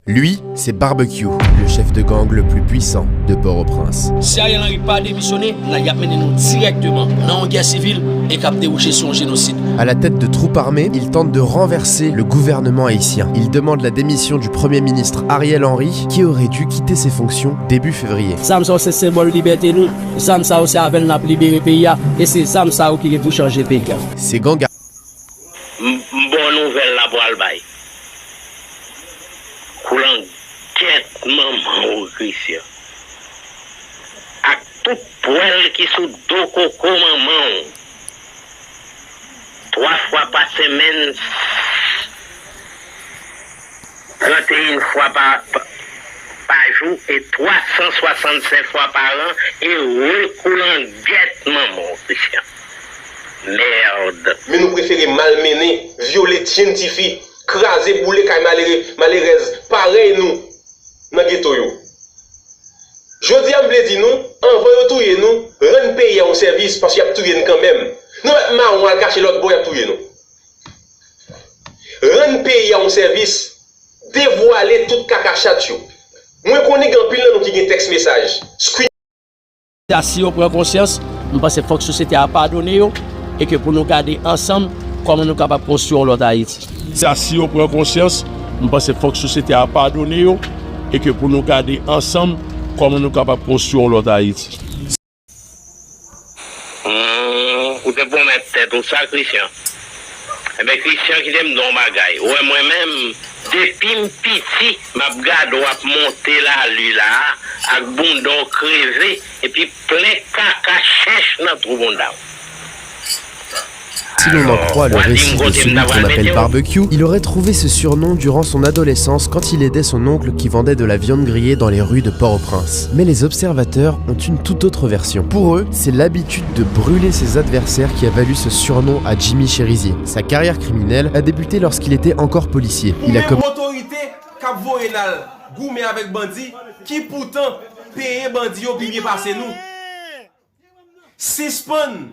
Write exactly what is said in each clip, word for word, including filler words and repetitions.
Lui, c'est Barbecue, le chef de gang le plus puissant de Port-au-Prince. Si Ariel Henry pa demisyone, la y ap mennen nou dirèkteman nan yon gè sivil e k ap debouche sou yon jenosid. À la tête de troupes armées, il tente de renverser le gouvernement haïtien. Il demande la démission du Premier ministre Ariel Henry, qui aurait dû quitter ses fonctions début février. Zam sa yo se senbòl libète nou, zam sa yo se avè l n ap libere peyi a, e se zam sa yo ki gen pou chanje peyi a. Ces gangs M m bon nouvèl la pral bay. Koulangèt manman w Christian. Ak tout pwèl ki sou do koko manman w. Twa fwa pa senmenn, tranteyen fwa pa, pa, pa jou e twa san swasannsenk fwa pa an e rekoulangèt manman w Christian. Merde. Men nou prefere malmennen, vyole tyenn tifi, kraze boule kay malere, malerèz parèy nou nan geto yo. Jodi a m vle di nou, anvan yo touye nou, rann peyi a yon sèvis paske y ap touye n kanmenm. Nou mèt mawon al kache lòt bò y ap touye nou. Rann peyi a yon sèvis, devwale tout kaka chat yo. Mwen konnen gen anpil nan nou ki gen tèks mesaj, screen. Sa si yo pran konsyans, m panse fòk sosyete a padone yo e ke pou nou gade ansanm kòman nou kapab konstwi yon lòt Ayiti. Sa si yo pran konsyans, m panse fòk sosyete a padone yo e ke pou nou gade ansanm kòman nou kapab konstwi yon lòt Ayiti. Humm, ou te pwomèt tèt ou sa Christian. Enben Christian kite m di w yon bagay, ou wè mwen menm, depi m piti m ap gade w ap monte lali la a ak bounda w kreve epi plen kaka chèch nan twou bounda w. Si l'on en croit le récit de celui qu'on appelle Barbecue, il aurait trouvé ce surnom durant son adolescence quand il aidait son oncle qui vendait de la viande grillée dans les rues de Port-au-Prince. Mais les observateurs ont une toute autre version. Pour eux, c'est l'habitude de brûler ses adversaires qui a valu ce surnom à Jimmy Chérizier. Sa carrière criminelle a débuté lorsqu'il était encore policier. Il a commis k ap voye n al goumen avèk bandi ki poutan peye bandi yo pi byen pase nou. Sispann!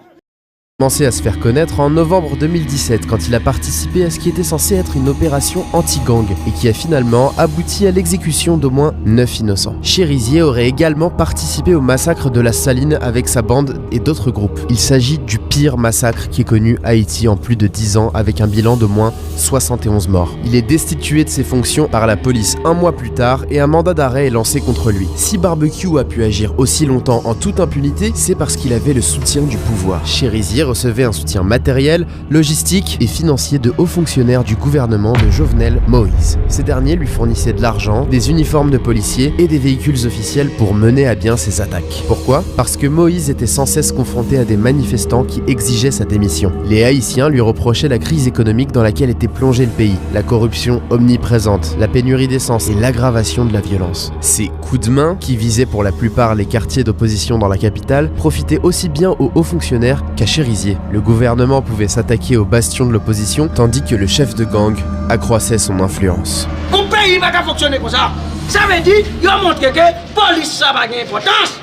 Commencé à se faire connaître en novembre deux mille dix-sept quand il a participé à ce qui était censé être une opération anti-gang et qui a finalement abouti à l'exécution d'au moins neuf innocents. Chérizier aurait également participé au massacre de la Saline avec sa bande et d'autres groupes. Il s'agit du pire massacre qu'ait connu Haïti en plus de dix ans avec un bilan d'au moins soixante et onze morts. Il est destitué de ses fonctions par la police un mois plus tard et un mandat d'arrêt est lancé contre lui. Si Barbecue a pu agir aussi longtemps en toute impunité, c'est parce qu'il avait le soutien du pouvoir. Chérizier recevait un soutien matériel, logistique et financier de hauts fonctionnaires du gouvernement de Jovenel Moïse. Ces derniers lui fournissaient de l'argent, des uniformes de policiers et des véhicules officiels pour mener à bien ses attaques. Pourquoi ? Parce que Moïse était sans cesse confronté à des manifestants qui exigeaient sa démission. Les Haïtiens lui reprochaient la crise économique dans laquelle était plongé le pays, la corruption omniprésente, la pénurie d'essence et l'aggravation de la violence. Ces coups de main, qui visaient pour la plupart les quartiers d'opposition dans la capitale, profitaient aussi bien aux hauts fonctionnaires qu'à Chérizier. Le gouvernement pouvait s'attaquer aux bastions de l'opposition tandis que le chef de gang accroissait son influence. Yon peyi pa ka fonksyone konsa. Sa vle di, yo montre ke polis sa pa gen enpòtans.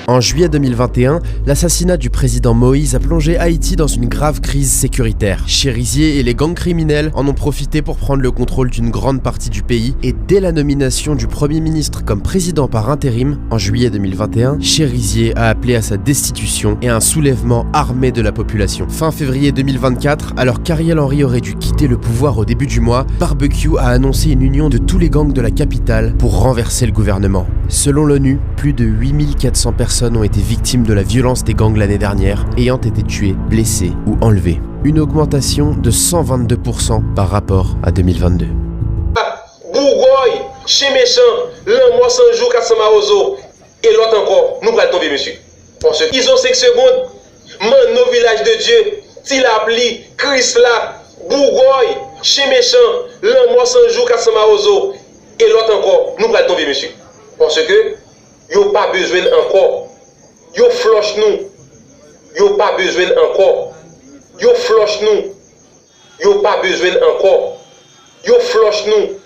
En juillet deux mille vingt et un, l'assassinat du président Moïse a plongé Haïti dans une grave crise sécuritaire. Chérizier et les gangs criminels en ont profité pour prendre le contrôle d'une grande partie du pays et dès la nomination du Premier ministre comme président par intérim en juillet deux mille vingt et un, Chérizier a appelé à sa destitution et à un soulèvement armé de la population. Fin février deux mille vingt-quatre, alors qu'Ariel Henry aurait dû quitter le pouvoir au début du mois, Barbecue a annoncé une union de tous les gangs de la capitale pour renverser le gouvernement. Selon l'ONU, plus de huit mille quatre cents personnes ont été victimes de la violence des gangs l'année dernière, ayant été tuées, blessées ou enlevées. Une augmentation de cent vingt-deux pour cent par rapport à deux mille vingt-deux. Bougòy, chen mechan, lanmò san jou kat san mawozo, e lòt ankò, nou pral tonbe mesye. Paske Izo senk segonn, Manno Vilaj de Dye, Ti Lapli, Krisla, Bougòy, chen mechan, lanmò san jou kat san mawozo, e lòt ankò, nou pral tonbe mesye. Paske yo pa bezwen n ankò. Yo flòch nou. Yo pa bezwen n ankò. Yo flòch nou. Yo pa bezwen n ankò. Yo flòch nou.